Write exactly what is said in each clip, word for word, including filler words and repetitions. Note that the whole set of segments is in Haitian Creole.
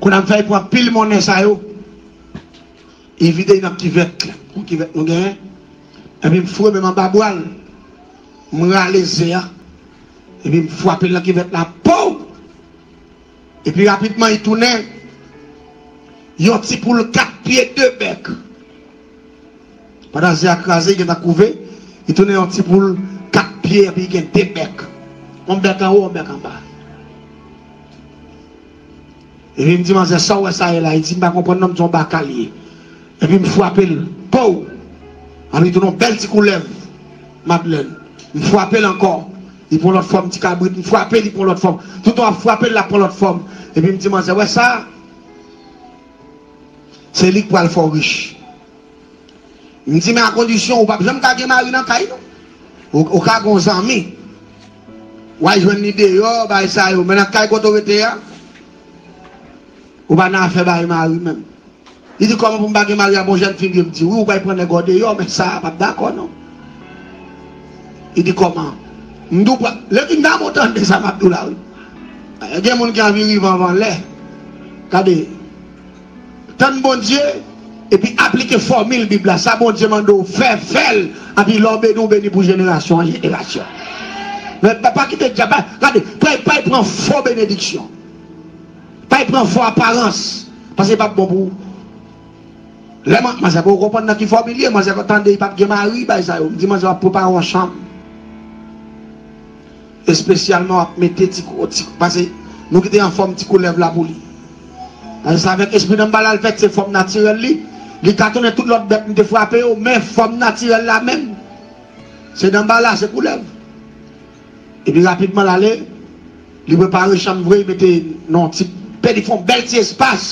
Kounye a m fè l pran pil monnen sa yo. Li vide nan kivèt, yon kivèt nou genyen. Epi m foure men m anba bra l. M rale ze a. Epi m frape l nan kivèt la. Pow! Epi rapidman, li tounen yon ti poul kat pye, de bèk. Pandan ze a kraze, li gentan kouve, li tounen yon ti poul kat pye, epi li gen de bèk. Yon bèk anwo, yon bèk anba. Epi m di manzè, "Sa w wè sa ye la?" Li di, "M pa konprann non," m di, "Yon baka l ye." Epi m frape l. Pow! Epi li tounen yon bèl ti koulèv, Madlèn. M frape l ankò. Li pran lòt fòm, ti kabrit. M frape, li pran lòt fòm. Toutan w ap frape l, l ap pran lòt fòm. Epi m di manzè, "Wè sa? Se li k pral fè w rich." M di, "Men a kondisyon ou p ap janm ka gen mari nan kay, non. Ou, ou ka gen yon zanmi. W a jwenn li deyò, bagay sa yo. Men nan kay kote w rete a, ou pa nan afè bay mari menm." Li di, "Kòman pou m pa gen mari a, bon jèn fi m ye?" M di, "Wi, ou pral pran nèg ou deyò, men sa a p ap dakò, non." Li di, "Kòman?" M di, "Ou pral," lè fin ta montan de sa m ap di w la, wi. Gen moun ki anvi rive anvan lè. Gade. Tann Bondye, epi aplike fòmil Bib la. Sa Bondye mande w fè, fè l. Epi lè w beni, w beni pou jenerasyon an jenerasyon. Men pa, pa kite dyab la, gade, pa, pa pran fo benediksyon. Pa pran fo aparans. Paske li p ap bon pou ou. Lè man-, manzè pa konprann nan ki fòmil li ye, manzè tande li p ap gen mari, bay sa yo. M di manzè w ap prepare yon chanm. Espesyalman w ap mete ti, ti, pase nou kite an fòm ti koulèv la pou li. Pase sa avèk espri Danbala l fèt, se fòm natirèl li. Li ka tounen tout lòt bèt m te frape yo, men fòm natirèl la menm, se Danbala, se koulèv. Epi rapidman l ale, li prepare chanm vre, li mete nan yon ti pè, li fè yon bèl ti espas.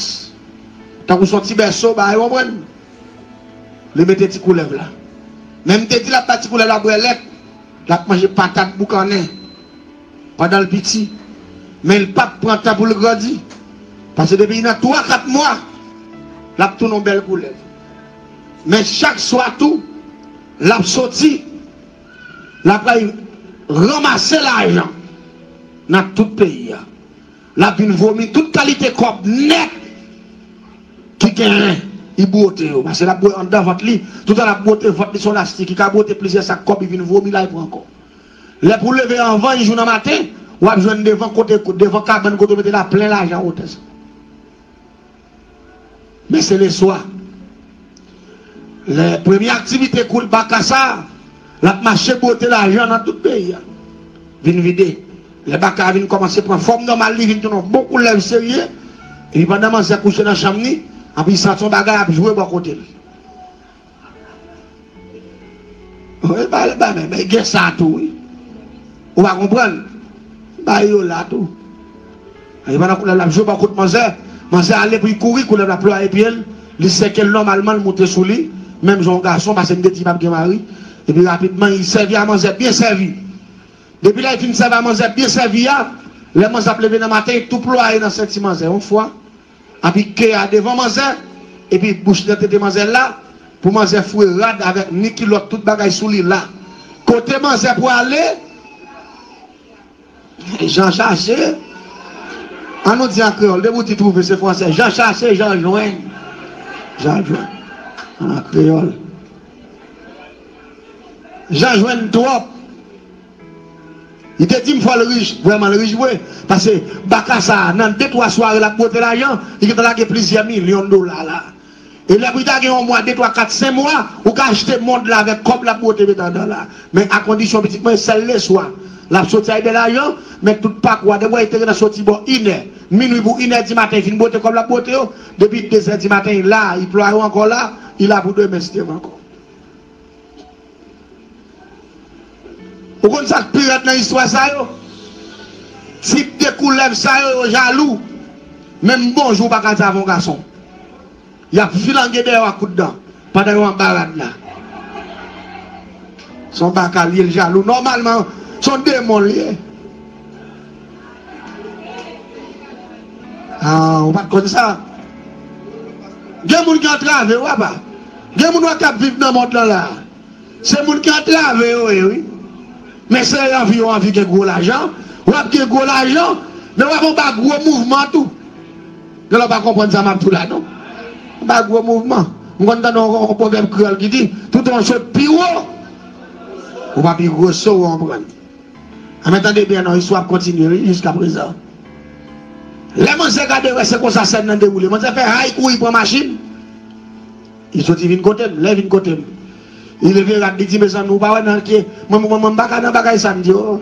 Tankou se yon ti bèso, bagay, w konprann? Li mete ti koulèv la. Men m te di l ap bay ti koulèv la bwè lèt, l ap manje patat boukannen pandan l piti. Men l p ap pran tan pou l grandi. Paske depi li nan twa, kat mwa, l ap tounen yon bèl koulèv. Men chak swa tou, l ap soti, l ap al ranmase lajan nan tout peyi a. L ap vin vomi tout kalite kòb nèt ki genyen, li bwote yo. Paske l ap bwè anndan vant li, toutan l ap bwote vant li, se yon lastik, li ka bwote plizyè sak kòb, li vin vomi la, li pran ankò. Lè pou leve anvan yon jou nan maten, w ap jwenn devan kote, devan kabann kote w mete la plen lajan wotè sa. Men se leswa. Lè premye aktivite koul baka sa, l ap mache bwote lajan nan tout peyi a. Vin vide. Lè baka a vin kòmanse pran fòm nòmal li, vin tounen yon bon koulèv serye. Epi pandan manzè kouche nan chanm li, epi li santi yon bagay ap jwe bò kote l. Wi, ba, ba, men, men gen sa tou, wi. Ou pa konprann? Ba yo la tou. E pandan koulèv la ap jwe bò kot manzè, manzè ale pou l kouri, koulèv la plwaye pye l, li sèke l nòmalman, l moute sou li, menm jan yon gason, paske m te di l p ap gen mari. Epi rapidman, li sèvi a manzè, byen sèvi. Depi lè li fin sèvi a manzè, byen sèvi a, lè manzè ap leve nan maten, li tou plwaye nan senti manzè yon fwa. Epi ke a devan manzè, epi bouch nan tete manzè la, pou manzè foure rad avèk ni kilòt, tout bagay sou li la. Kote manzè pwale, Jan chache, an nou di an kreyòl, depi w di twouve, se fransè. Jan chache, Jan jwenn. Jan jwenn. An kreyòl. Jan jwenn twòp. Li te di m fò l rich, vrèman l rich vre. Paske baka sa a, nan de twa sware l ap bwote lajan, li gentan lage plizyè milyon dola la. E lè pou li ta gen yon mwa, de, twa, kat, senk mwa, ou ka achte mond la avèk kòb l ap bwote met anndan la. Men a kondisyon pitit mwen, sèl leswa. L ap soti ak de lajan, men tout pakou a, depi w wè li te gentan soti bò inè, minwi pou inè di maten, li fin bwote kòb l ap bwote yo, depi dezè di maten, li la, li plwaye yo ankò la, li la pou demen si Dye vle ankò. Ou konn sa k pi rèd nan istwa sa yo? Tip de koulèv sa yo, yo jalou. Menm bonjou ou pa ka di avè yon gason. Y ap filange dèyè w ak kout dan pandan yo anba rad la. Se yon baka l ye, l jalou. Nòmalman, se yon demon l ye. Ah, ou pa t konn sa? Gen moun ki antrave w, apa. Gen moun wè k ap viv nan mond lan la. Se moun ki antrave yo ye, wi. Men se anvi yo anvi gen gwo lajan. W ap gen gwo lajan, men w ap anba gwo mouvman tou. Gen lè w pa konprann sa m ap di w la, non. M pa gwo mouvman. M konn tande yon, yon pwovèb kreyòl ki di, tout yon sot pi wo, ou pa pi gwo so w anprann. Anben, tande byen, non, istwa ap kontinye, wi, jiskaprezan. Lè manzè gade, wè se konsa sèn nan dewoule. Manzè fè hay kouri pran machin. Li soti vin kote m, lè vin kote m. Li leve rad, li di, mezanmi, ou pa wè nan ke, mwen, mwen, mwen, m pa ka nan bagay sa, m di, oh.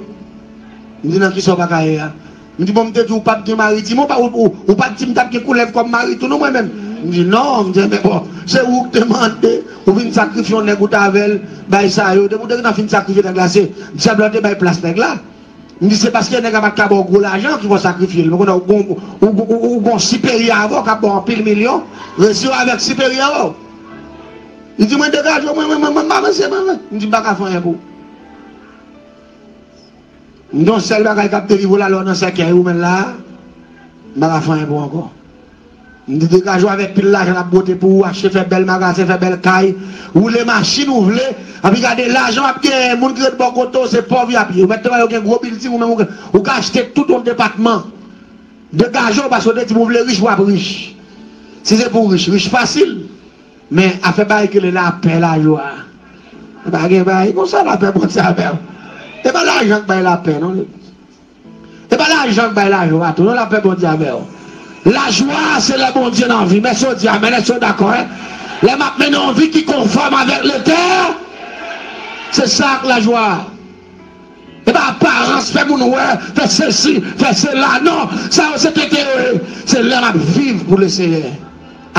M di, nan kisa w pa ka ye a? M di, bon, m te di w pa t gen mari, di m, ou pa, ou, ou, ou pa t di m t ap gen koulèv kòm mari tou, non, mwen menm. M di, non, m di, men bon, se ou ki te mande, ou vin sakrifye yon nèg ou t avè l, bay sa yo, depi w te gentan fin sakrifye nèg la, se dyab la te bay plas nèg la. M di, se paske nèg la pa t ka ba w gwo lajan ki fè w sakrifye l. Men kounye a, ou gon, ou, ou, ou, ou gon siperyè avè w k ap ba w anpil milyon, resi w avèk siperyè w. Li di, mwen degaje w, mwen, mwen, mwen, mwen, m pa avanse, mwen, mwen. M di, m pa ka fè anyen pou ou. M gen yon sèl bagay k ap delivre w la, lè w nan sèkèy ou menm la, m pa ka fè anyen pou w ankò. M di degaje w avèk pil lajan l ap bwote pou ou, achte, fè bèl magazen, fè bèl kay, woule machin ou vle, anpi gade lajan w ap genyen, moun ki ret bò kote w se pòv y ap ye. Ou mèt te wè yo gen gwo bilding, ou menm ou, ou ka achte tout yon depatman. Degaje w paske w te di m ou vle rich, w ap rich. Si se pou rich, rich fasil. Men afè bagay ki rele lapè, lajwa. Pa gen bagay konsa, lapè Bondye avè w. E pa lajan k bay lapè, non. E pa lajan k bay lajwa tou, non, lapè Bondye avè w. Lajwa se lè Bondye nan vi. Mèsi w di amèn, èske w dakò, en? Lè m ap mennen yon vi ki konfòm avèk Letè, se sa k lajwa. E pa aparans, fè moun wè, fè sesi, fè sela, non. Sa yo se tete yo ye. Se lè m ap viv pou Leseyè,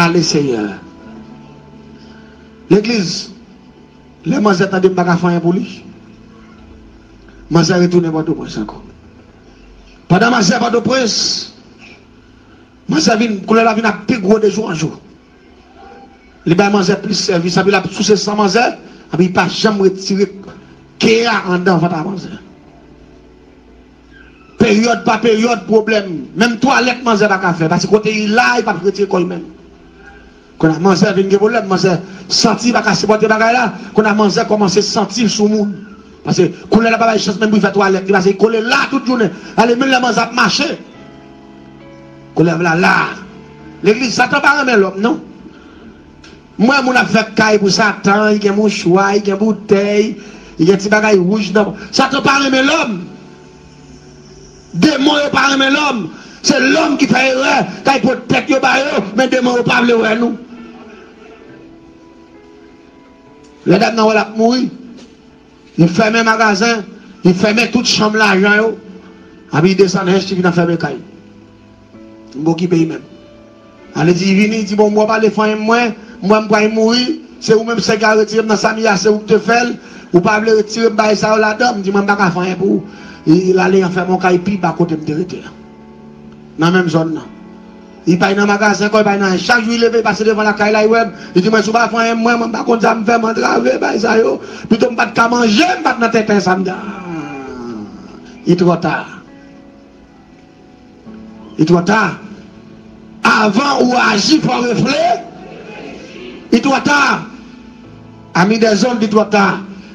a Leseyè. Legliz, lè manzè tande m pa ka fè anyen pou li, manzè retounen Pòtoprens ankò. Pandan manzè Pòtoprens, manzè vin, koulèv la vin ap pi gwo de jou an jou. Li bay manzè plis sèvis, anpi l ap souse san manzè, anpi li pa janm retire ke a anndan vant a manzè. Peryòd pa peryòd, pwoblèm. Menm twalèt manzè pa ka fè, paske kote li la, li p ap retire kò li menm. Kounye a, manzè vin gen pwoblèm, manzè santi li pa ka sipòte bagay la, kounye a, manzè kòmanse santi l sou moun. Paske koulèv la pa bay chans menm pou l fè twalèt li, paske li kole la tout jounen. Ale, menm lè manzè ap mache, koulèv la la. Legliz, Satan pa renmen lòm, non. M wè moun ap fè kay pou Satan, li gen mouchwa, li gen boutèy, li gen ti bagay wouj nan. Satan pa renmen lòm. Demon yo pa renmen lòm. Se lòm ki fè erè, kay pot tèt yo ba yo, men demon yo pa vle wè nou. Lè dam nan wè l ap mouri, li fèmen magazen, li fèmen tout chanm lajan yo, epi li desann hèch li vin anfèmen kay. M pa okipe li menm. Ale di, li vini, li di, bon, m wè w pa vle fè anyen mwen, m wè m pral mouri, se ou menm sèk la retire m nan sa m ye a, se ou ki te fè l, ou pa vle retire m bagay sa yo ladan, m di, mwen m pa ka fè anyen pou ou. Li, li ale anfèmen yon kay pi ba kote m te rete a. Nan menm zòn nan. Li pa nan magazen ankò, li pa nan anyen. Chak jou li leve, li pase devan lakay la, li wè m, li di mwen, si w pa fè anyen mwen, mwen m pa konn sa m fè, m antrave bagay sa yo. Pito m pa t ka manje, m pa t nan tenten sa m di. Ah, li twò ta. Li twò ta. Avan ou aji, fò w refle-, li twò ta. Ami dèzòm, li twò ta.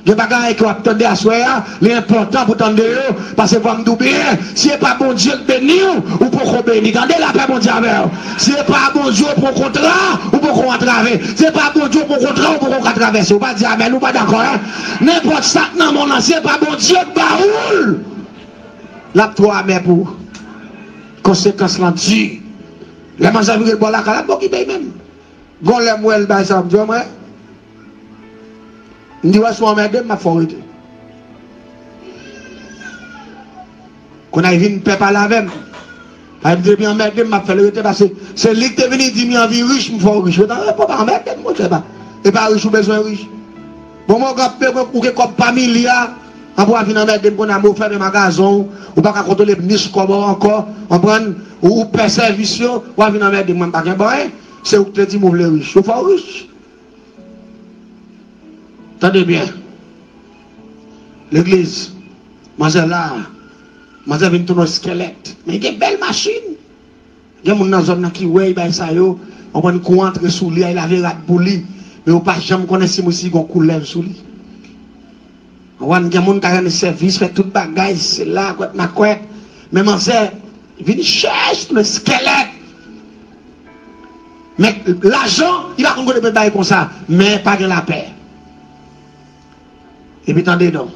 Gen bagay ke w ap tande aswè a, li enpòtan pou tande yo, paske fò m di w byen, si e pa Bondye k beni w, ou poko beni. Tande, lapè Bondye avè w. Si e pa Bondye w pran kontra, ou poko antrave. Si e pa Bondye w pran kontra, ou poko ka travèse. Ou pa di amèn, ou pa dakò, en? Nenpòt sa k nan mond lan, si e pa Bondye k ba ou l, l ap twò amè pou ou. Konsekans lan di. Lè manzè vire bò lakay la, m pa okipe l menm. Gon lè m wè l bay sa, m di, wè mwen, m di, wè, si w anmède m, m ap fè w rete. Kounye a, li vin pè pale avè m. Paske m te di, anmède m, m ap fè l rete, paske se li ki te vini di m, li anvi rich, m fè w rich. Yo ta, e, pa anmède m, monchè, pa. E pa rich ou bezwen rich. Bon, mwen, w ap bezwen, ou gen kòb pa milya, apre w a vin anmède m, kounye a, men w fèmen magazen w, ou pa ka kontwole nich kòb ou ankò, konprann? Ou, ou pè sèvis yo, w a vin anmède m, mwen, m pa gen anyen. Se ou ki te di m ou vle rich. Yo fè w rich. Tande byen. Legliz, manzè la, manzè vin tounen yon skèlèt. Men gen bèl machin. Gen moun nan zòn nan ki wè l bay sa yo, konprann, kou antre sou li a, l lave rad pou li. Men yo pa janm konnen si, si gon koulèv sou li. Konprann, gen moun ka rann sèvis, fè tout bagay, sela, kwèt makwèt. Men manzè vin chèch tounen skèlèt. Men lajan, li pa konn kote pou l bay konsa, men pa gen lapè. Epi tande non.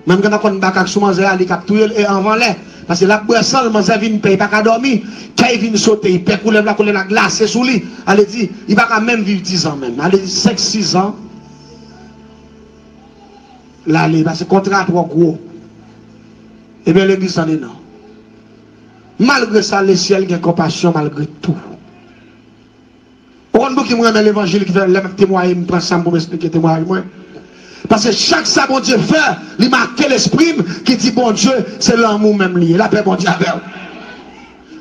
Menm gen nan konn bakak sou manzè a, li k ap touye l, e anvan lè. Paske l ap bwè san l, manzè vin pè, li pa ka dòmi. Kè l vin sote, li pè koulèv la, koulèv la glase sou li. Ale di, li pa ka menm viv dizan menm. Ale di senk, sizan. L ale, paske kontra a twò gwo. Ebyen, legliz tande non. Malgre sa, lesyèl gen konpasyon malgre tou. Ou konn pouki m renmen levanjil ki fè lè m ap temwaye, m pran sa m pou m esplike temwayaj mwen? Paske chak sa Bondye fè, li make lespri m ki di Bondye se lanmou menm li ye. Lapè Bondye avè w.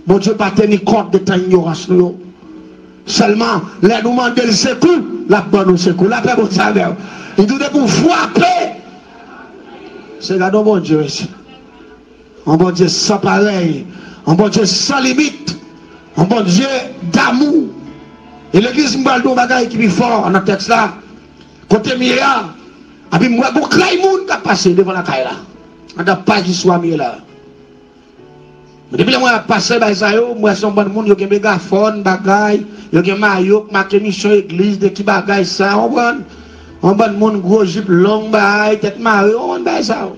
Bondye pa teni kont de tan inyorans nou yo. Sèlman, lè nou mande l sekou, l ap ban nou sekou. Lapè Bondye avè w. Li di w depi w frape, se gade yon Bondye, mesye. Yon Bondye san parèy, yon Bondye san limit, yon Bondye damou. E legliz, m pral di w yon bagay ki pi fò nan tèks la. Kote m ye a, epi m wè gon kray moun k ap pase devan lakay la. Anndan paj istwa m ye la. Men depi lè m wè y ap pase bay sa yo, m wè se yon bann moun, yo gen megafòn, bagay, yo gen mayo k make misyon egliz, de ki bagay sa, w konprann? Yon bann moun gwo jip long, bay, tèt mare, w konprann bagay sa yo.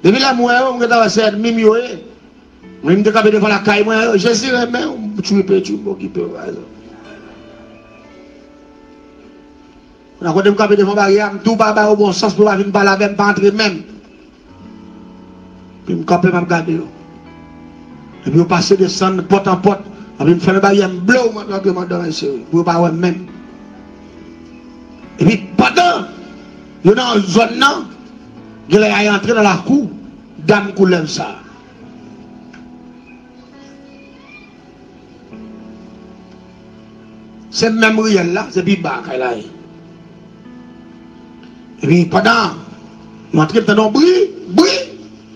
Depi lè m wè yo, m gentan wè se ènmi m yo ye. Mwen, m te kanpe devan lakay mwen, Jezi renmen w, m tchwipe tchwipe, m okipe w, pa egzanp. Nan kote m kanpe devan baryè a, m tou pa ba yo bon sans pou yo pa vin pale avè m, pa antre menm. Epi m kanpe, m ap gade yo. Epi yo pase desann pòt an pòt. Epi m fèmen baryè, m blow, m ap rantre anndan, mesye, pou yo pa wè m menm. Epi pandan yo nan zòn nan, genlè y a antre nan lakou dam koulèv sa a. Se menm riyèl la, se pi ba kay la ye. Epi pandan m antre, m tande yon bri, bri,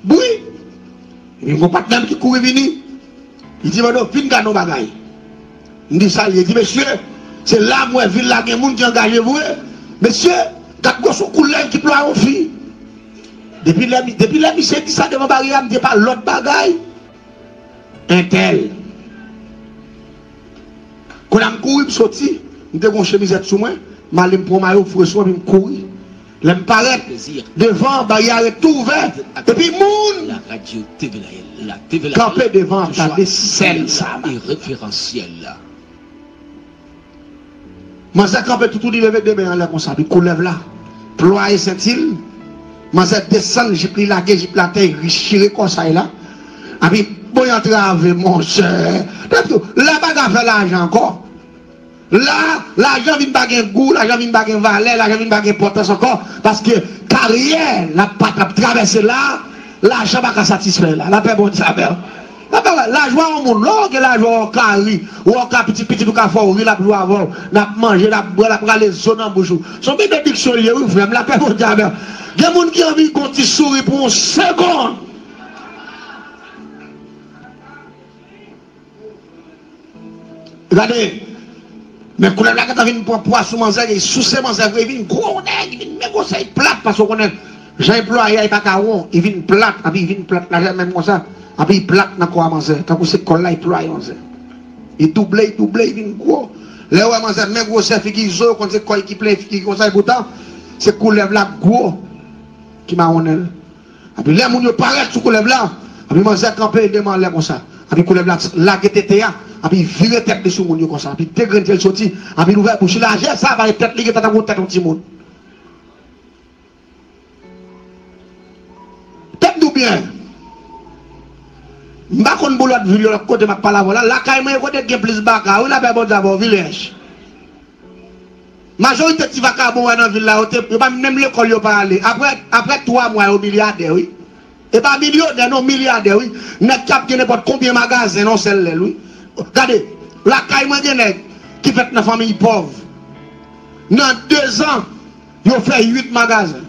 bri. Epi m gon patnè m ki kouri vini. Li di, "Mano, vin gade yon bagay." M di, "Sa l ye?" Li di, "Mesye, se la m wè vil la gen moun ki angaje vre. Mesye, gad gwo sou koulèv ki plwaye yon fi." Depi lè, depi lè misye di sa devan baryè a, m di, "E pa lòt bagay." Entèl. Kounye a m kouri, m soti, m te gon chemizèt sou mwen, m ale m pran mayo fre sou mwen, epi m kouri. Lè m parèt devan, baryè a ret tou ouvè, epi moun kanpe devan ap gade sèn sa la. Manzè kanpe toutou, li leve de men anlè konsa, epi koulèv la plwaye senti l. Manzè desann, jip li lage, jip la atè, li chire kòsay la. Epi, bon, y antrave, monchè. Tankou, la pa ka fè lajan ankò. La, lajan vin pa gen gou, lajan vin pa gen valè, lajan vin pa gen enpòtans ankò. Paske karyè n ap pa t ap travèse la, lajan pa ka satisfè la. Lapè Bondye avè w. Lapè, lajwa yon moun, lè w gen lajwa, w ka ri, w ka pitit, pitit ou ka fè w ri, l ap jwe avè w, n ap manje, n ap bwè, l ap rale zo nan bouch ou. Se yon benediksyon l ye, wi, frè m, lapè Bondye avè w. Gen moun ki anvi gon ti souri pou yon segonn. Gade, men koulèv la gentan vin pran pwa sou manzè, li souse manzè vre, li vin gwo nèg, li vin men gwosè, li plat, paske w konnen, jan li plwaye a, li pa ka won, li vin plat, epi li vin plat la, menm konsa, epi li plat nan kò a manzè, tankou se kò l la, li plwaye manzè. Li double, li double, li vin gwo. Lè w wè manzè men gwosè figi zo, w konn se kò l ki plen, figi konsa, epoutan, se koulèv la gwo ki mawonnen l. Epi lè moun yo parèt sou koulèv la, epi manzè kanpe de men anlè konsa. Epi koulèv la lage tete a, epi vire tèt li sou moun yo konsa. Epi de grenn je l soti, epi l ouvè bouch li, lajè sa, pale tèt li gentan tankou tèt yon timoun. Tande m di w byen. M pa konn pou lòt vil yo, lòt kote m ap pale avè w la. Lakay mwen, kote gen plis baka, wi, lapè Bondye avè w, Vilèj. Majorite ti vakabon w wè nan vil la, yo te, yo pa menm lekòl yo pa ale. Apre, apre twa mwa, yo milyadè, wi. E pa milyonè, non, milyadè, wi. Nèg k ap gen nenpòt konbyen magazen nan yon sèl lè, wi. Gade, lakay mwen gen nèg ki fèt nan fanmiy pòv. Nan dezan, yo fè uit magazen.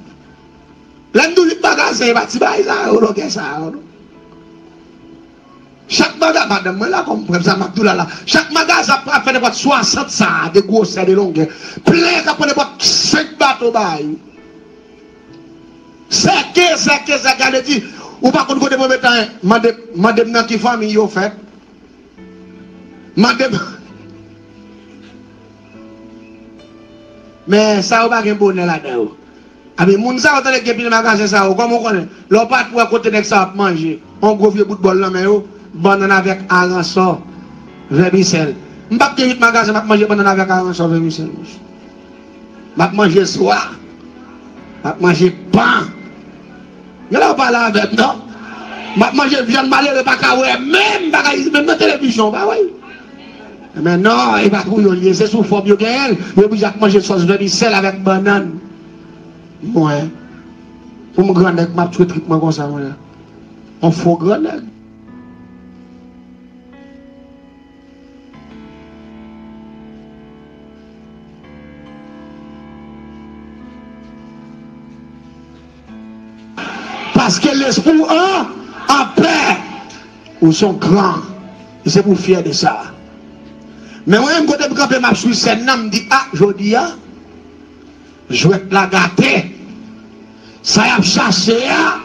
Lè m di w uit magazen, e pa ti bagay sa yo, longè sa yo, non. Chak maga-, madanm mwen la, kòm frè m sa, m ap di w la, la. Chak magazen ap, ap fè nenpòt swasant sa, de gwosè, de longè. Plen k ap pran nenpòt senk bato bay. Sèke, sèke, sèke, ale di, ou pa konn kote pou w met anyen. Mande, mande m nan ki fanmiy yo fèt. Mande m, Men sa yo pa gen bonè ladan yo. Epi moun sa yo tande gen pil magazen sa yo, kòman w konnen? Lè w pa t wè kote nèg sa yo ap manje, yon gwo vye bout bòl nan men yo, bannann avèk aransò, vèmisèl. M p ap gen uit magazen m ap manje bannann avèk aransò, vèmisèl, monchè. M ap manje swa. M ap manje pan. Gen lè w pale avè m, non? M ap manje vyann malere pa ka wè menm, pa ka, menm nan televizyon, w pa wè l. Men non, e pa pou yo l ye, se sou fòm yo genyen l. Yo oblije ap manje sòs vèmisèl avèk bannann. Mwen, pou m gran nèg, m ap tchwe trip mwen konsa, mwen. On fo gran nèg. Paske lespri w an, an pè. Ou se yon gran. E se pou w fyè de sa. Men mwen menm kote m kanpe, m ap swiv sèn nan, m di, a, jodi a, jwèt la gate. Sa y ap chache a,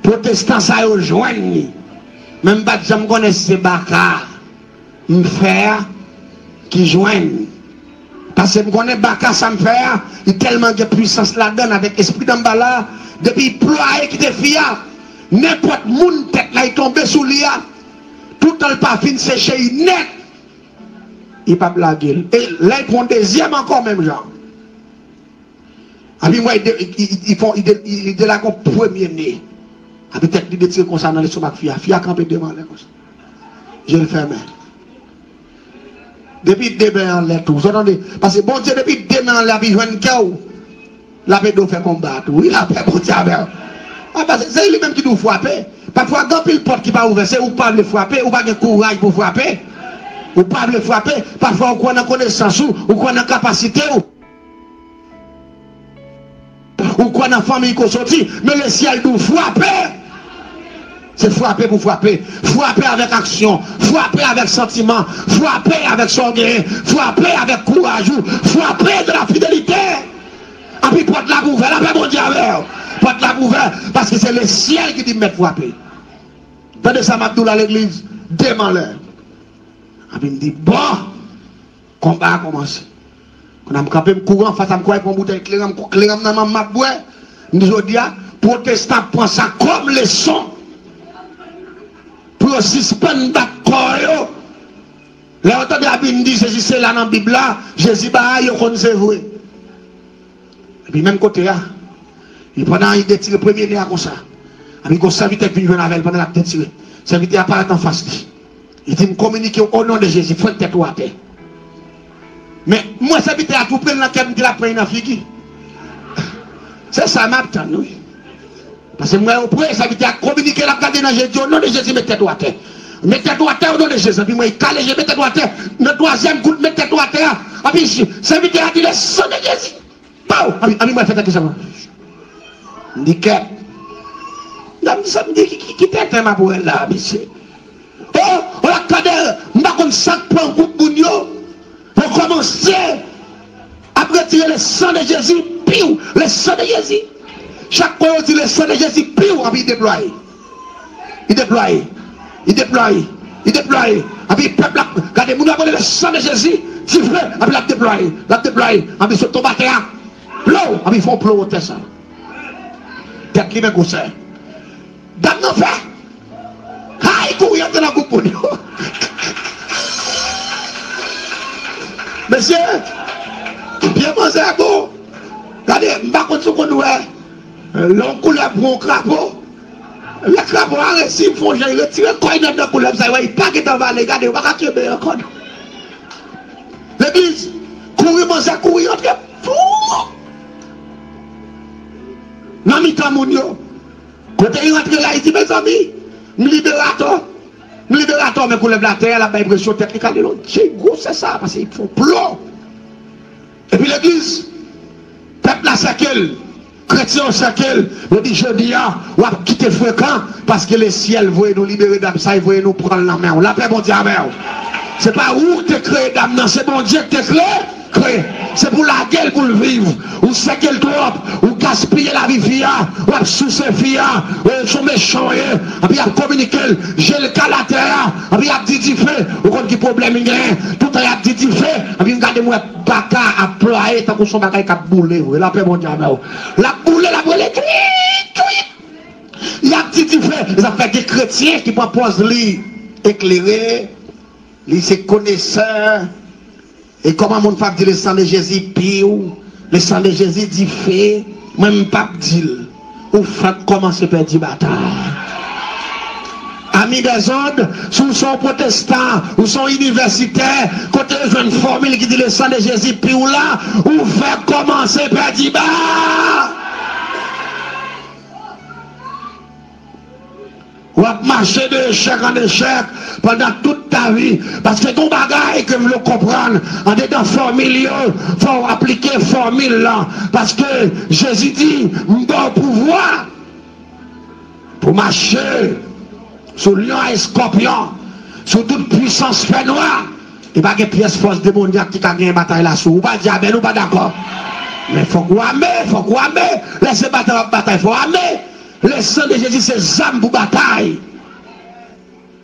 pwotestan sa yo jwenn li. Men m pa t janm konnen si se baka m fè a ki jwenn. Paske m konnen baka sa m fè a, li tèlman gen pwisans ladan l avèk espri Danmbala, depi l plwaye kite fi a, nenpòt moun tèt la li tonbe sou li a, toutan l pa fin seche li nèt, li p ap lage l. E lè l pran dezyèm ankò menm jan. Epi m wè li de-, li, li, li fè, li de-, li, li delage yon premye ne. Epi tèt li detire konsa nan lestomak fi a. Fi a kanpe de men anlè konsa. Je l fèmen. Depi de men anlè tou. Ou tande? Paske Bondye depi de men anlè epi jwenn kè w, l ap ede w fè konba tou. Wi, lapè Bondye avè w. A, paske se li menm ki di w frape. Pafwa, gen anpil pòt ki pa ouvè. Se ou k pa vle frape, ou pa gen kouraj pou frape. Ou pa vle frape. Pafwa, ou kwè nan konesans ou, ou kwè nan kapasite w. Ou kwè nan fanmiy ke w soti, men lesyèl di w frape. Se frape pou frape. Frape avèk aksyon. Frape avèk santiman. Frape avèk sa w genyen. Frape avèk kouraj ou. Frape de la fidelite. Epi pòt la ap ouvè. Lapè Bondye avè w. Pòt la ap ouvè. Paske se lesyèl ki di m mèt frape. Tande sa m ap di w la legliz. De men anlè. Epi m di, bon. Konba a kòmanse. Kounya m kanpe, m kouri anfas a m, kouri pran boutèy kleren, m, kleren m nan men m, m ap bwè. M di, jodi a, pwotestan ap pran sa kòm leson pou yo sispann bat kò yo. Lè yo tande Abin di Jezi se la nan Bib la, Jezi ba a, yo konn se vre. Epi menm kote a, li pandan li detire premye ne a konsa. Epi gon sèvitè k vin jwenn avè l pandan l ap detire. Sèvitè a parèt anfas li. Li di, m kominike w o non de Jezi, fwet tèt ou atè. Men, m wè sèvitè a tou pre l nan kè m, m di l ap pran li nan figi. Se sa m ap tann, wi. Paske m wè yo pre, sèvitè a kominike, l ap gade nan je, di, o non de Jezi, met tèt ou atè. Met tèt ou atè, o non de Jezi. Epi m wè, li kale je, met tèt ou atè. Nan twazyèm kout, met tèt ou atè a. Epi sèvitè a di, le sang de Jésus. Pow! Anpi, anpi mwen fè tèt li sèlman. M di kèt. Dam di sa, m di ki, ki, ki tenten m ap wè la, mesye. O, o la kade, m pa konn sa k pran gwoup moun yo. Pou kòmanse ap retire le sang de Jésus, piw, le sang de Jésus. Chak fwa yo di le sang de Jésus, piw, anpi deplwaye. Li deplwaye. Li deplwaye. Li deplwaye. Epi pèp la, gade, moun yo ap rele le sang de Jésus, dife, epi l ap deplwaye. L ap deplwaye. Epi sot tonbe atè a. Plow! Epi fè yon plow wotè sa. Tèt li men gwosè. Dam nan fè. Hay, kouri antre nan gwoup moun yo. Mesye, pye manzè bon. Gade, m pa konn si w konn wè. Lè yon koulèv pran yon krapo, lè krapo a resi fè yon jan, li retire kò l nan, nan koulèv sa, li wè li pa gentan vale, gade, yo pa ka kenbe ankò non. Legliz, kouri, manzè kouri antre, fou! Nan mitan moun yo. Kote li rantre la, li di, mezanmi, m liberatò. M liberatò, men koulèv la atè a, l ap bay presyon tèt li, gade yon ti gwosè sa, paske li fè yon plow. Epi legliz, pèp la sèke l, kretyen yo sèke l, yo di, jodi a, w ap kite frekan, paske lesyèl voye nou libere dam sa, li voye nou pran l nan men w. Lapè Bondye avè w. Se pa ou k te kreye dam nan, se Bondye k te kreye, kreye. Se pou lage l pou l viv. Ou sèke l twòp, ou gaspiye lavi fi a, w ap souse fi a, ou se yon mechan w ye, epi y ap kominike l, je l kale atè a, epi y ap di dife, ou konn ki pwoblèm li genyen, toutan y ap di dife, Epi m gade m wè baka ap plwaye tankou se yon bagay k ap boule vre. Lapè Bondye avè w. L ap boule, l ap rele twit, twit. Y ap di dife. Sa fè gen kretyen ki pran pòz li eklere, li se konesè. E kòman moun fè ap di le sang de Jésus pur, le sang de Jésus dife, mwen m p ap di l. Ou fèk kòmanse pèdi batay. Ami dèzòd, si w se yon pwotestan, ou se yon inivèsitè, kote yo jwenn fòmil ki di le sang de Jésus pur la, ou fèk kòmanse pèdi ba. W ap mache de echèk an echèk pandan tout ta vi. Paske gen yon bagay ke m vle w konprann, andedan fòmil yo, fò w aplike fòmil lan. Paske Jezi di, m ba w pouvwa pou mache sou lyon a eskòpyon, sou tout pwisans fènwa. E pa gen pyès fòs demonyak ki ka genyen batay la sou ou. Ou pa di amèn, ou pa dakò. Men fòk ou ame, fòk ou ame. Lè se batay w ap batay, fò w ame. Le sang de Jésus se zam pou batay.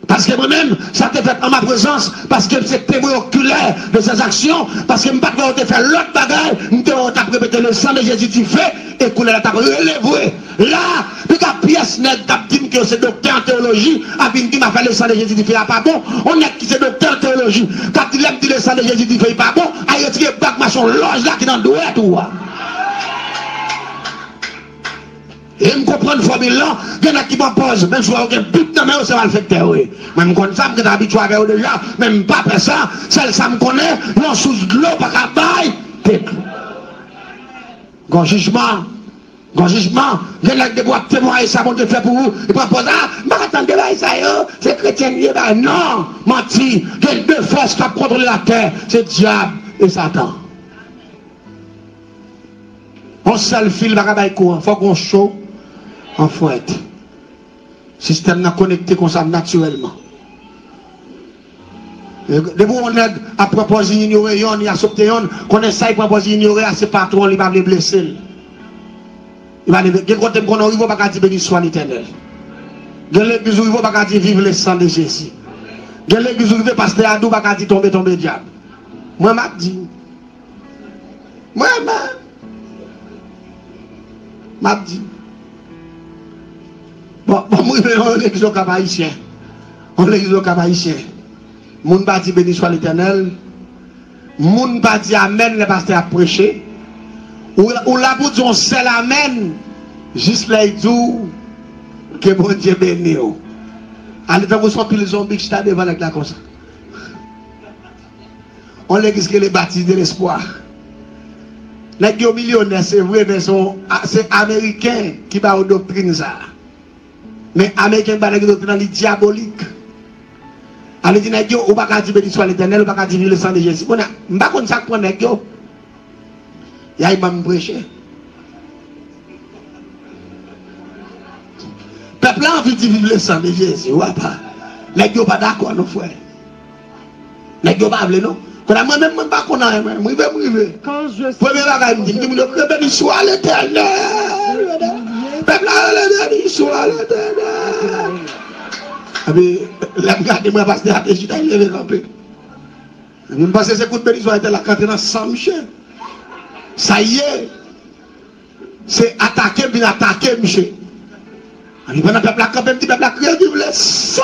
Paske mwen menm, sa te fèt an ma prezans, paske m se temwen okilè de ses actions, paske m pa t wè yo te fè lòt bagay, m te wè yo t ap repete le sang de Jésus dife, e koulè la t ap rele vre. La, piga pyès nèg k ap di m ke yo se doktè an teyoloji, ap vin di m afè le sang de Jésus dife a pa bon. On nèg ki se doktè an teyoloji, k ap di lè m di le sang de Jésus dife, li pa bon, al retire bag mason lòj la ki nan dwèt ou a. E m konprann fòmil lan, gen nèg ki pran pòz, menm si w wè yo gen bib nan men yo, se malfektè yo ye. Mwen, m konn sa, m gentan abitye avè yo deja, men m pa pè sa, sèl sa m konnen, yon sous dlo pa ka bay tèt ou. Gon jijman, gon jijman, gen nèg depi w ap temwaye sa Bondye fè pou ou, li pran pòz, a, m pa ka tann de bagay sa yo, se kretyen li ye, bagay, non, manti, gen de fòs k ap kontwole latè, se dyab e Satan. Yon sèl fil pa ka bay kouran, fòk yon cho an fwèt. Sistèm nan konekte konsa natirèlman. Depi yon nèg ap pran pòz li inyore yonn, li asepte yonn, konnen sa li pran pòz li inyore a, se patwon li pa vle blese l. Li pa vle, gen kote m konnen w rive w pa ka di beni swa Letènèl. Gen legliz ou rive w pa ka di viv le sang de Jésus. Gen legliz ou rive pastè a di w pa ka di tonbe tonbe dyab. Mwen m ap di. Mwen menm, m ap di. Bon, bon, m rive nan yon legliz Okap Ayisyen. Yon legliz Okap Ayisyen. Moun pa di beni swa Letènèl. Moun pa di amèn lè pastè ap preche. Ou, ou la pou di yon sèl amèn, jis lè y di w ke Bondye beni w. Ale tankou se yon pil zonbi k chita devan nèg la konsa. On legliz ki rele Baptiste de l'Espoir. Nèg yo milyonè, se vre, men se yon, a, se Ameriken ki ba yo doktrin sa a. Men Ameriken ki ba nèg yo doktrin nan, li dyabolik. Ale di nèg yo, ou pa ka di beni swa Letènèl, ou pa ka di viv le sang de Jésus. Kounye a, m pa konn sa k pran nèg yo. Y a ban m preche. Pèp la anvi di viv le sang de Jésus, w apa. Nèg yo pa dakò non, frè. Nèg yo pa vle non. Kounye a mwen menm, mwen pa konn anyen, mwen. M rive, m rive. Premye bagay m di, m di moun yo, ke beni swa Letènèl. Pèp la rele beni swa Letènèl. Epi, lè m gade, mwen pastè a te chita, li leve kanpe. Epi m panse se kout beni swa Letènèl la k antre nan san misye. Sa ye. Se atake m vin atake misye. Epi pandan pèp la kanpe, m di pèp la kriye viv le sang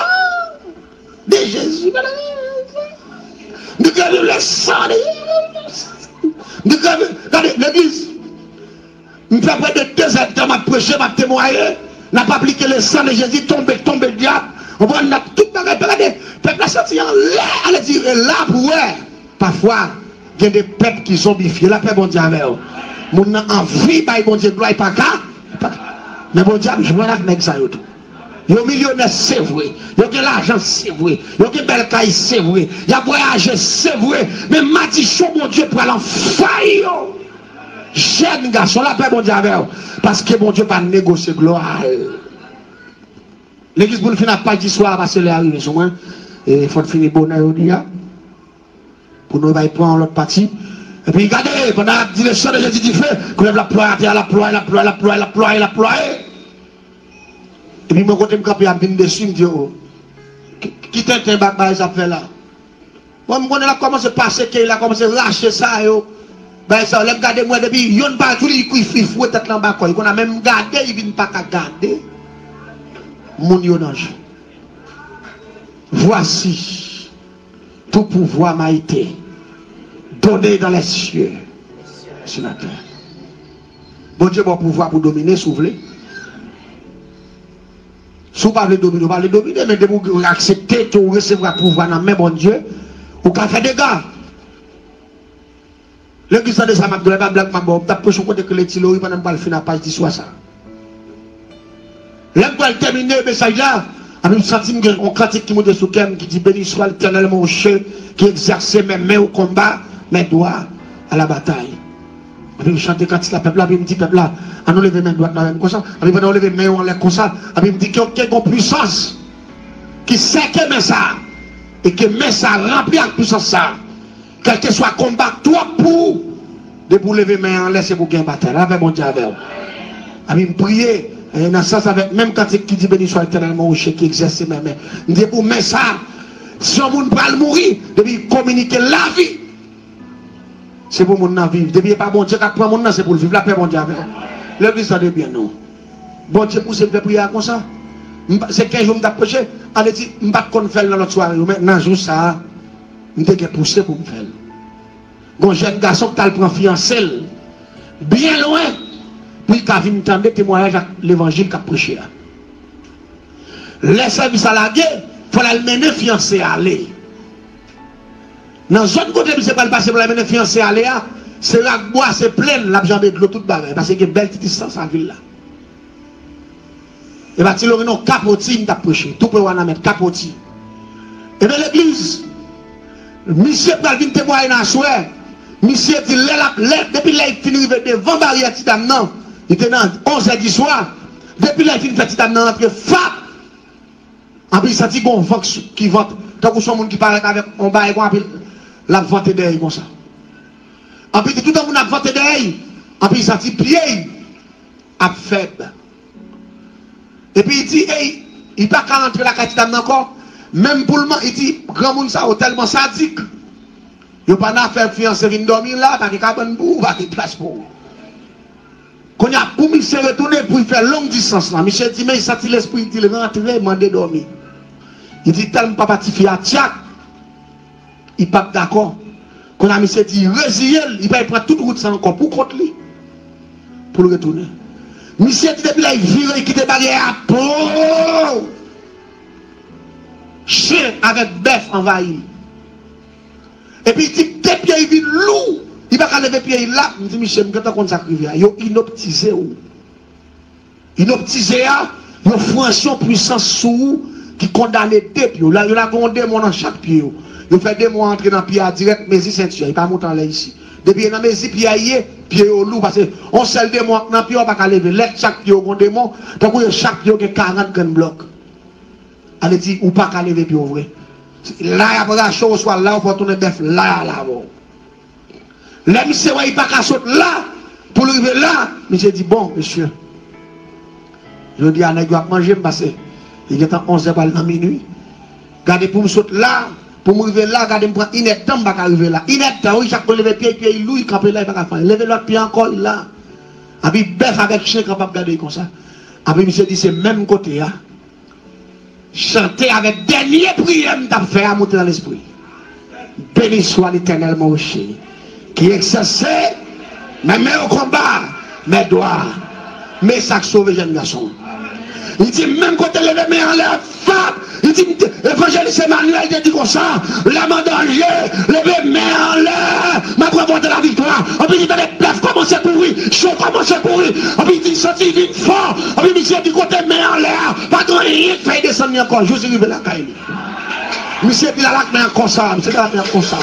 de Jésus. M di kriye viv le sang de Jésus. M di kriye viv, gade, legliz. M fè prè de dezèdtan m ap preche, m ap temwaye. N ap aplike le sang de Jésus, tonbe, tonbe dyab. Konprann, n ap tout bagay, gade, pèp la santi anlè, ale di, e la pou wè. Pafwa, gen de pèp ki zonbifye. Lapè Bondye avè w. Moun nan anvi bay Bondye glwa, li pa ka, li pa ka. Men Bondye ap jwenn ak nèg sa yo tou. Yo milyonè, se vre. Yo gen lajan, se vre. Yo gen bèl kay, se vre. Y ap vwayaje, se vre. Men madichon Bondye pral anvayi yo. Jèn gason, lapè Bondye avè w. Paske Bondye pa negosye glwa l. Legliz pou n fin ak paj istwa a, paske lè a rive sou mwen. E fò n fini bonè jodi a. Pou nou bay pran yon lòt pati. Epi gade, pandan y ap di le sang de Jésus dife, koulèv la plwaye atè a, la plwaye, la plwaye, la plwaye, la plwaye, la plwaye. Epi mwen kote m kanpe ap vin desi, m di, o, ki, ki tenten bak bagay sa ap fè la? Mwen, m konnen l ap kòmanse pase kèy la, kòmanse rache sa yo. Bagay sa yo, lè m gade, m wè depi yonn pa tou li, li fwe tèt la anba kò. Li konn a menm gade, li vin pa ka gade moun yo nan je. Voici, tout pouvoir m'a été donné dans les cieux, sur la terre. Bondye ba w pouvwa pou domine, si w vle. Si w pa vle domine, w pa vle domine, men depi w aksepte ke w resevwa pouvwa nan men Bondye, ou ka fè dega. Legliz, tande sa m ap di w la, e pa blag m ap ba w. M t ap preche yon kote ki rele Ti Lori pandan m pral fin a paj di swa sa. Lè m pral tèmine mesaj la, anpi m santi m gen yon kantik ki monte sou kè m ki di, Béni soit l'Éternel, mon rocher, qui exerce mes mains au combat, mes doigts à la bataille. Anpi m chante kantik la, pèp la, anpi m di pèp la, ann nou leve men dwat nou avè m konsa, anpi pandan yo leve men yo anlè konsa, anpi m di ke, ke gon pwisans ki sèke men sa, e ke men sa ranpli ak pwisans sa. Kèlkeswa konba k twòp pou ou, depi w leve men an anlè, se pou gen batay. Lapè Bondye avè w. Anpi m priye, e, nan sans avèk menm kantik ki di, Béni soit l'Éternel, mon rocher qui exerce mes mains. M di pou men sa, si yon moun pral mouri, depi l kominike lavi, se pou moun nan viv. Depi e pa Bondye k ap pran moun nan, se pou l viv. Lapè Bondye avè w. Legliz, tande byen non. Bondye pouse m fè priyè a konsa. M pa- Se kenz jou m t ap preche, ale di, m pa t konn fè l nan lòt sware yo, men nan jou sa a, m te gen pouse pou m fè l. Gon jèn gason ki t al pran fiyanse l byen lwen pou l ka vin tande temwayaj ak levanjil k ap preche a. Lè sèvis la lage, fò l al mennen fiyanse a ale. Nan zòn kote misye pral pase pou l al mennen fiyanse a ale a, se rak bwa, se plenn, l ap janbe dlo, tout bagay, paske gen bèl ti distans ak vil la. E pa Ti Lori non, Kapoti m t ap preche, tou pre Wanament, Kapoti. Ebyen legliz, misye pral vin temwaye nan aswè. Misye di lè l ap, lè, depi lè l fin rive devan baryè ti dam nan, li te nan onz è di swa, depi lè l fin fè ti dam nan rantre, fap! Anpi l santi gon van k sou- ki vante, tankou se yon moun ki parèt avèk yon bagay kon, anpi l ap vante dèyè l konsa. Anpi l di toutan moun ap vante dèyè l, anpi l santi pye l ap fèb. Epi li di, ey, li pa ka rantre lakay ti dam nan ankò. Menm pou l man-, li di, granmoun sa yo tèlman sadik. Yo pa nan fè fiyanse vin dòmi la, pa gen kabann pou ou, pa gen plas pou ou. Kounye a, pou misye retounen, pou l fè long distans lan, misye di, men li santi lespri l di l rantre, mande dòmi. Li di, tèlman papa tifi a tyak, li p ap dakò. Kounye a misye di reziye l, li pral pran tout wout sa ankò pou kont li, pou l retounen. Misye di depi la li vire, li kite baryè a, po! Chen avèk bèf anvayi l. Epi li di de pye l vin lou, li pa ka leve pye l la. M di misye, m gentan konn sa k rive a. Yo inoptize w. Inoptize a, yo franchi yon pwisans sou ou ki kondane de pye w. La, yo lage yon demon nan chak pye yo. Yo fè demon an antre nan pye a dirèk, mezi senti a, li pa monte anlè isi. Depi e nan mezi pye a ye, pye yo lou, paske yon sèl demon ak nan pye w pa ka leve. Lè chak pye yo gon demon, tankou yo chak pye yo gen karant grenn blòk. Ale di, ou pa ka leve pye w vre. La y ap rache w, oswa la w fè w tounen bèf la a la avè w. Lè misye wè li pa ka sot la, pou l rive la, misye di, bon, mesye, jodi a nèg yo ap manje m, paske li gentan onz è pral nan minui. Gade pou m sot la, pou m rive la, gade m pran inèdtan m pa ka rive la. Inèdtan, wi, chak moun leve pye, pye l lou, li kanpe la, li pa ka fè anyen. Leve lòt pye ankò, li la. Epi bèf avèk chen kanpe ap gade l konsa. Epi misye di, se menm kote a. Chante avèk dènye priyè m t ap fè a monte nan lespri. Béni soit l'Éternel, mon rocher, qui exerce mes mains au combat, mes doigts. Men sa k sove jèn gason. Li di, menm kote leve men anlè, fap! Li di, evanjelis Emmanuel te di konsa, lè m an danje, leve men anlè, m ap ranpòte laviktwa. Anpi li tande bèf kòmanse kouri, chen kòmanse kouri. Anpi li di, santi vin fò. Anpi misye di, kote men anlè a, pa gen anyen k fè l desann li ankò, jis li rive lakay li. Misye di l al ak men an konsa, misye di l al ak men an konsa.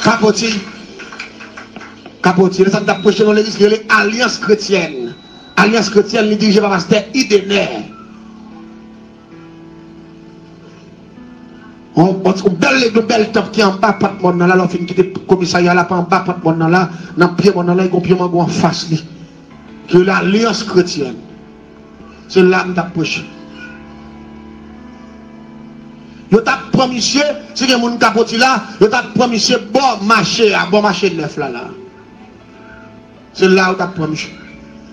Kapoti. Kapoti. Lè sa m t ap preche nan legliz ki rele Alyans Kretyèn. Alyans Kretyèn, li dirije pa pastè Idenè. On, on, on bèl legliz, on bèl tanp ki anba pant mòn nan la, lè w fin kite komisarya la, pa anba pant mòn nan la, nan pye mòn nan la, gen yon pye mango anfas li. Ki rele Alyans Kretyèn. Se la m t ap preche. Yo t ap pran misye, si gen moun Kapoti la, yo t ap pran misye bò mache a, bò mache nèf la la. Se la yo t ap pran misye.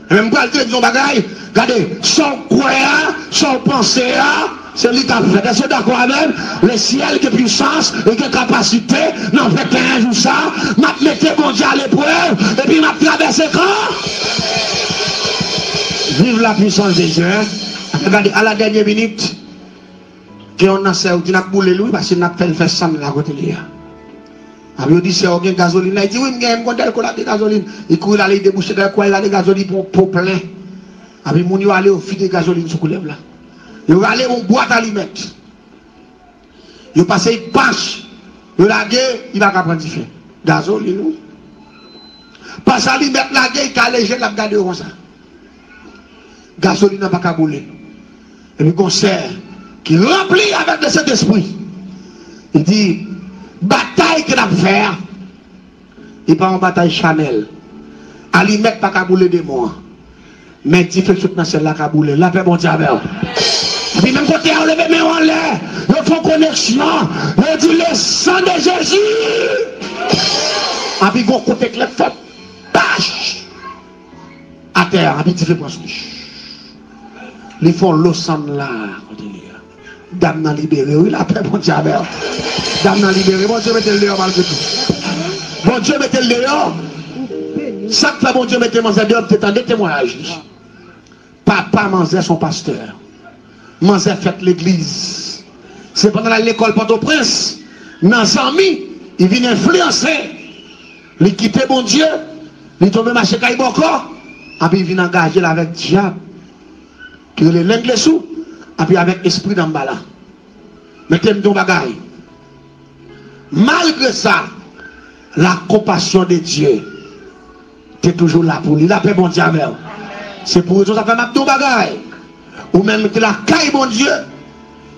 Ebyen, m pral te di yon bagay, gade, sa w kwè a, sa w panse a, se li k ap fèt. Èske w dakò avè m? Lesyèl gen pwisans, li gen kapasite, nan venteyen jou sa, m ap mete Bondye aleprèv, epi m ap travèse kan. Vive la puissance de Dieu, hein? Gade, à la dernière minute, gen yon nan sè yo di n ap boule l wi, paske n ap fè l fè san l la kote li a. Epi yo di sè yo gen gazolin la, li di wi, m gen, m gon dèlko la gen gazolin. Li kouri l ale, li debouche dèlko a, li rale gazolin pou, pou plen. Epi moun yo ale, yo vide gazolin sou koulèv la. Yo rale yon bwat alimèt. Yo pase yon pach, yo lage, li pa ka pran dife. Gazolin wi. Pach alimèt lage, li ka leje, l ap gade yo konsa. Gazolin nan pa ka boule. Epi gon sè ki ranpli avèk le Sentespri. Li di, batay ke n ap fè a, li pa yon batay chanèl. Alimèt pa ka boule demon an. Men dife k sot nan syèl la ka boule. Lapè Bondye avè w. Epi menm kote a, yo leve men yo anlè. Yo fè yon koneksyon. Yo di, le sang de Jésus. Epi gon kout eklè k fèt. Pach! Atè a, epi dife pran sou li. Li fè yon lo sann la, kote li a. Dam nan libere, wi, lapè Bondye avè w. Dam nan libere, Bondye mete l deyò malgre tou. Bondye mete l deyò. Sa k fè Bondye mete manzè deyò, m te tande temwayaj li. Papa manzè se yon pastè. Manzè fèt legliz. Se pandan l al lekòl Pòtoprens, nan zanmi, li vin enfliyanse. Li kite Bondye, li tonbe mache kay bòkò, epi li vin angaje l avèk dyab, ki rele Lenglesou, epi avèk espri Danmbala. Men te m di yon bagay. Malgre sa, la compassion de Dieu te toujou la pou li. Lapè Bondye avè w. Se pou rezon sa fè m ap di w bagay. Ou menm ki lakay Bondye,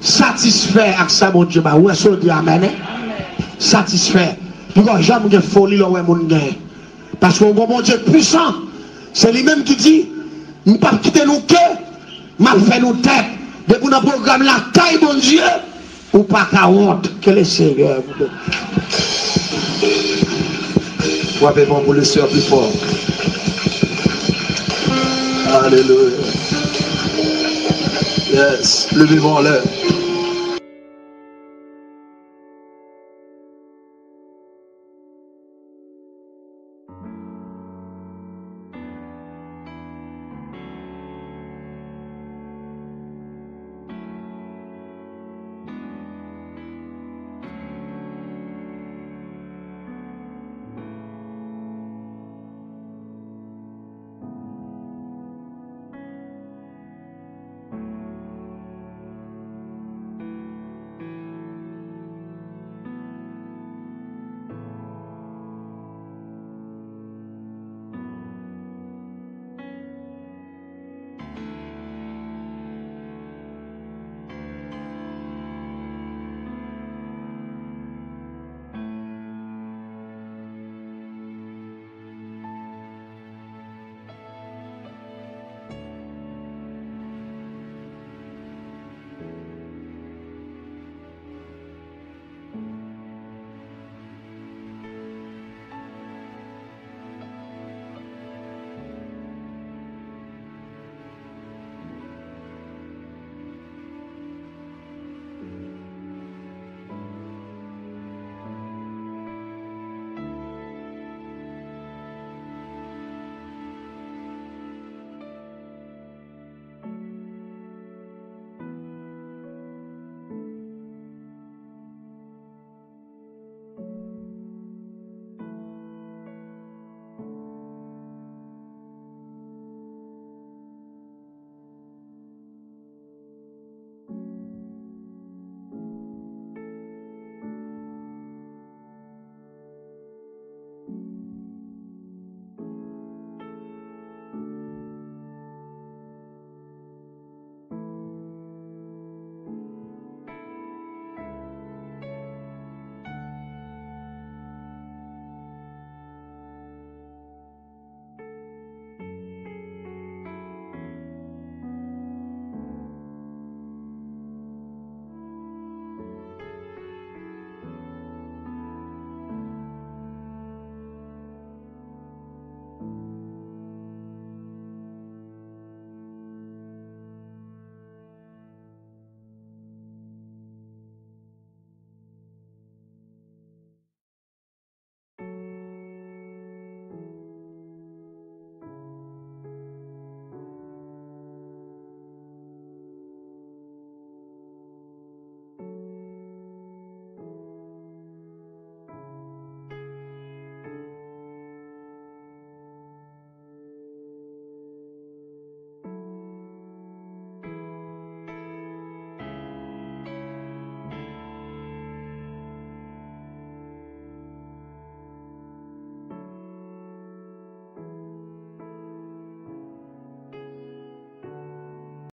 satisfè ak sa Bondye ba ou. Èske w di amèn, hein? Satisfè. Poko janm gen foli lè w wè moun genyen. Paske w gon Bondye k pwisan. Se li menm ki di, m p ap kite nou ke, m ap fè nou tèt. Depi w nan pwogram lakay Bondye, ou pa ka wont. Que le Seigneur vous bénisse. Frape bon pou le Seigneur plus fort. Alelouya. Yes, leve men w anlè.